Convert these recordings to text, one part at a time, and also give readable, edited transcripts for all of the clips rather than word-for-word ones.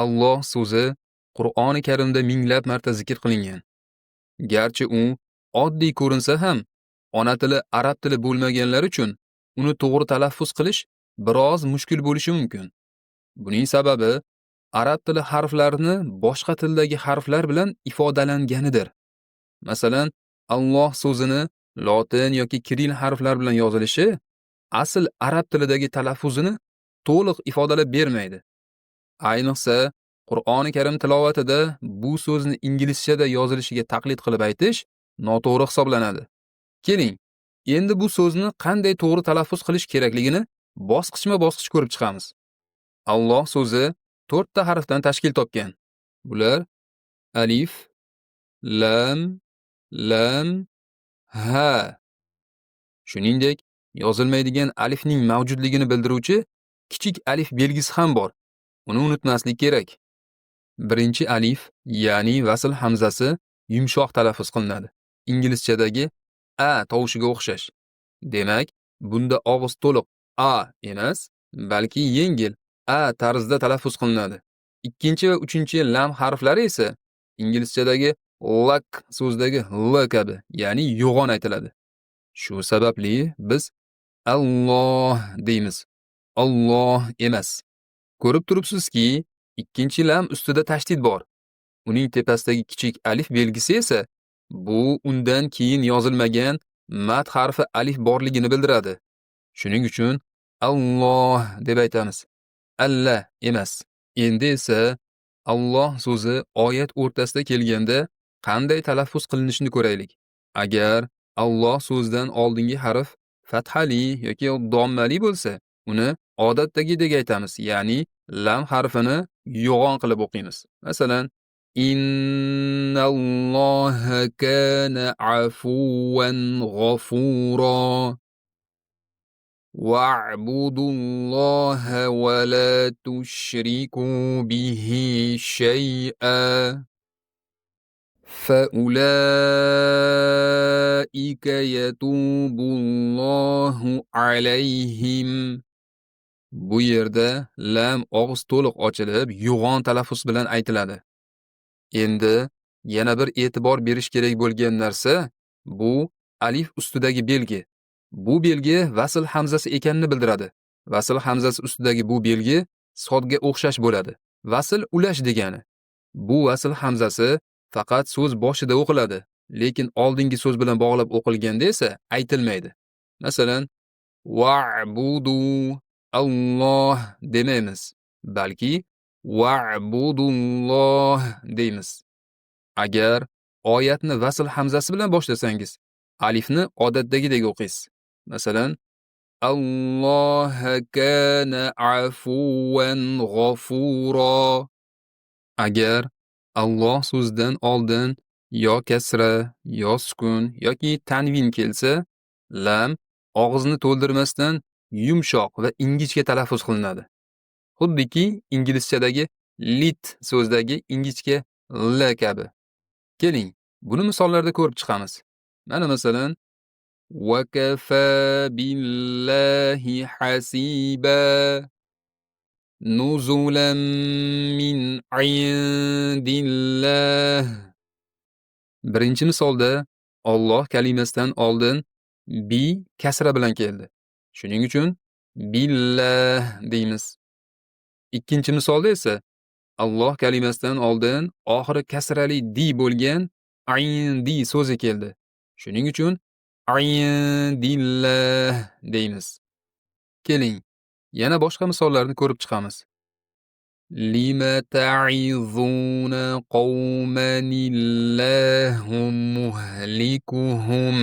Alloh so'zi Qur'oni Karimda minglab marta zikr qilingan. Garchi u oddiy ko'rinsa ham, ona tili arab tili bo'lmaganlar uchun uni to'g'ri talaffuz qilish biroz mushkul bo'lishi mumkin. Buning sababi arab tili harflarini boshqa tildagi harflar bilan ifodalanganidir. Masalan, Alloh so'zini lotin yoki kiril harflar bilan yozilishi asl arab tilidagi talaffuzini to'liq ifodalab bermaydi. Ayniqsa, Qur'oni Karim tilovatida bu so'zni inglizchada yozilishiga taqlid qilib aytish noto'g'ri hisoblanadi. Keling, endi bu so'zni qanday to'g'ri talaffuz qilish kerakligini bosqichma-bosqich ko'rib chiqamiz. Alloh so'zi 4 ta harfdan tashkil topgan. Bular alif, lam, lam, ha. Shuningdek, yozilmaydigan alifning mavjudligini bildiruvchi kichik alif belgisi ham bor. Uni unutmaslik kerak. Birinchi alif, ya'ni vasl hamzasi yumshoq talaffuz qilinadi. Inglizchadagi a tovushiga o'xshash. Demak, bunda og'iz to'liq a emas, balki yengil a tarzida talaffuz qilinadi. Ikkinchi va uchinchi lam harflari esa inglizchadagi luck so'zidagi l kabi, ya'ni yo'g'on aytiladi. Shu sababli biz Alloh deymiz. Alloh emas. Ko'rib turibsizki, ikkinchi lam ustida tashdid bor. Uning tepasidagi kichik alif belgisi esa bu undan keyin yozilmagan mad harfi alif borligini bildiradi. Shuning uchun Alloh deb aytamiz. Alla emas. Endi esa Alloh so'zi oyat o'rtasida kelganda qanday talaffuz qilinishini ko'raylik. Agar Alloh so'zidan oldingi harf fathali yoki dommali bo'lsa, uni odatdagidek aytamiz, ya'ni lam harfini yo'g'on qilib o'qiymiz. Masalan, Innalloha kana afuwan g'afura. واعبدوا الله ولا تشركوا به شيئا فأولئك يتوب الله عليهم. Bu yerda lam og'iz to'liq ochilib, yo'g'on talaffuz bilan aytiladi. Endi yana bir e'tibor berish kerak bo'lgan narsa bu alif ustidagi belgi. Bu belgi vasl hamzasi ekanini bildiradi. Vasl hamzasi ustidagi bu belgi sodga o'xshash bo'ladi. Vasl ulash degani. Bu vasl hamzasi faqat so'z boshida o'qiladi, lekin oldingi so'z bilan bog'lab o'qilganda esa aytilmaydi. Masalan, wa'budu Alloh demaymiz, balki wa'budulloh deymiz. Agar oyatni vasl hamzasi bilan boshlasangiz, alifni odatdagidek o'qiysiz. Masalan, Alloh kana afuwan g'afura. Agar Alloh so'zidan oldin yo kasra, yo sukun yoki tanvin kelsa, lam og'izni to'ldirmasdan yumshoq va ingichka talaffuz qilinadi. Xuddiki inglizchadagi lit so'zidagi ingichka l kabi. Keling, buni misollarda ko'rib chiqamiz. Mana masalan, وكفى بالله حسيبا نزلا من عند الله. Birinchi misolda Alloh kalimasidan oldin bi kasra bilan keldi. Shuning uchun billah deymiz. Ikkinchi misolda esa Alloh kalimasidan oldin oxiri kasrali di bo'lgan indi so'zi keldi. Shuning uchun indillah deymiz. Keling, yana boshqa misollarni ko'rib chiqamiz. لم تعظون قوما الله مهلكهم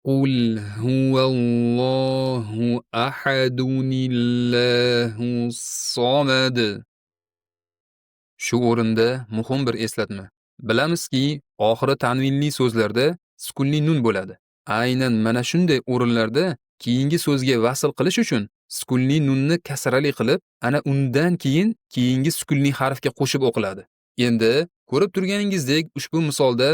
قل هو الله أحد الله الصمد. Shu o'rinda muhim bir eslatma. Bilamizki, oxiri tanvinli so'zlarda sukunli nun bo'ladi. Aynan mana shunday o'rinlarda keyingi so'zga vasl qilish uchun sukunli nunni kasrali qilib, ana undan keyin keyingi sukunli harfga qo'shib o'qiladi. Endi ko'rib turganingizdek, ushbu misolda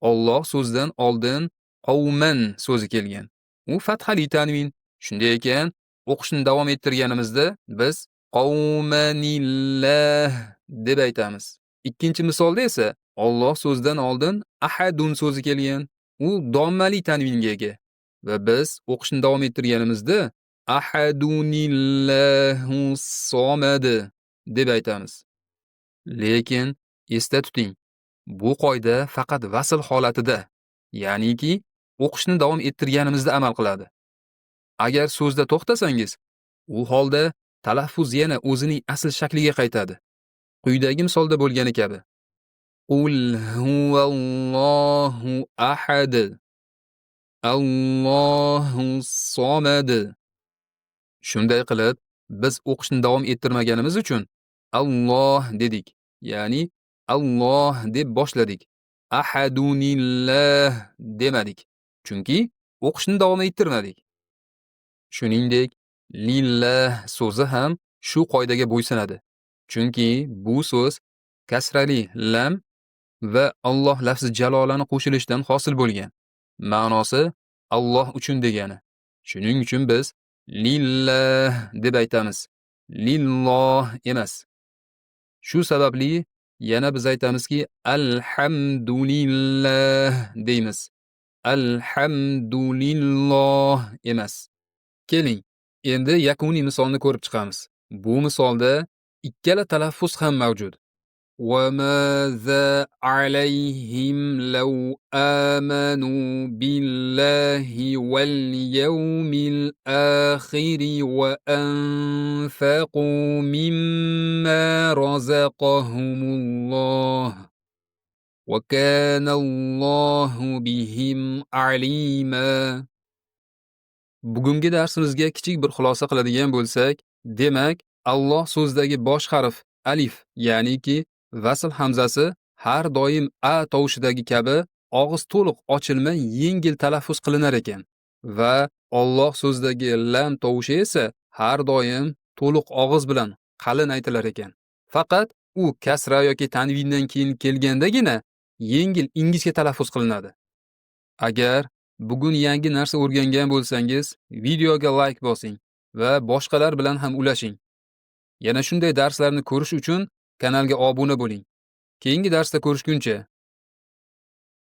Alloh so'zidan oldin qavman so'zi kelgan. U fathali tanvin. Shunday ekan, o'qishni davom ettirganimizda biz Qavmanillah deb aytamiz. Ikkinchi misolda esa Alloh so'zidan oldin ahadun so'zi kelgan. U dommali tanvinga ega. Va biz o'qishni davom ettirganimizda ahadunillahu somad deb aytamiz. Lekin esda tuting, bu qoida faqat vasl holatida, ya'niki o'qishni davom ettirganimizda amal qiladi. Agar so'zda to'xtasangiz, u holda talaffuz yana o'zining asl shakliga qaytadi. Quyidagi misolda bo'lgani kabi. Qul huvallohu ahad. Allohu somad. Shunday qilib, biz o'qishni davom ettirmaganimiz uchun Alloh dedik. Ya'ni Alloh deb boshladik. Ahadunillah demadik. Chunki o'qishni davom ettirmadik. Shuningdek, lillah so'zi ham shu qoidaga bo'ysunadi. Chunki bu so'z kasrali lam va Alloh lafzi jalolani qo'shilishidan hosil bo'lgan. Ma'nosi Alloh uchun degani. Shuning uchun biz lillah deb aytamiz. Lilloh emas. Shu sababli yana biz aytamizki alhamdulillah deymiz. Alhamdulilloh emas. Keling, endi yakuniy misolni ko'rib chiqamiz. Bu misolda ikkala talaffuz ham mavjud. وَمَاذَا عَلَيْهِمْ لَوْ آمَنُوا بِاللَّهِ وَالْيَوْمِ الْآخِرِ وَأَنفَقُوا مِمَّا رَزَقَهُمُ اللَّهُ وَكَانَ اللَّهُ بِهِمْ عَلِيمًا. Bugungi darsimizga kichik bir xulosa qiladigan bo'lsak, demak, Alloh so'zidagi bosh harf alif, ya'niki vasl hamzasi har doim a tovushidagi kabi og'iz to'liq ochilmay yengil talaffuz qilinar ekan va Alloh so'zidagi lam tovushi esa har doim to'liq og'iz bilan qalin aytilar ekan. Faqat u kasra yoki tanvindan keyin kelgandagina yengil ingichka talaffuz qilinadi. Agar bugun yangi narsa o'rgangan bo'lsangiz, videoga like bosing va boshqalar bilan ham ulashing. Yana shunday darslarni ko'rish uchun kanalga obuna bo'ling. Keyingi darsda ko'rishguncha.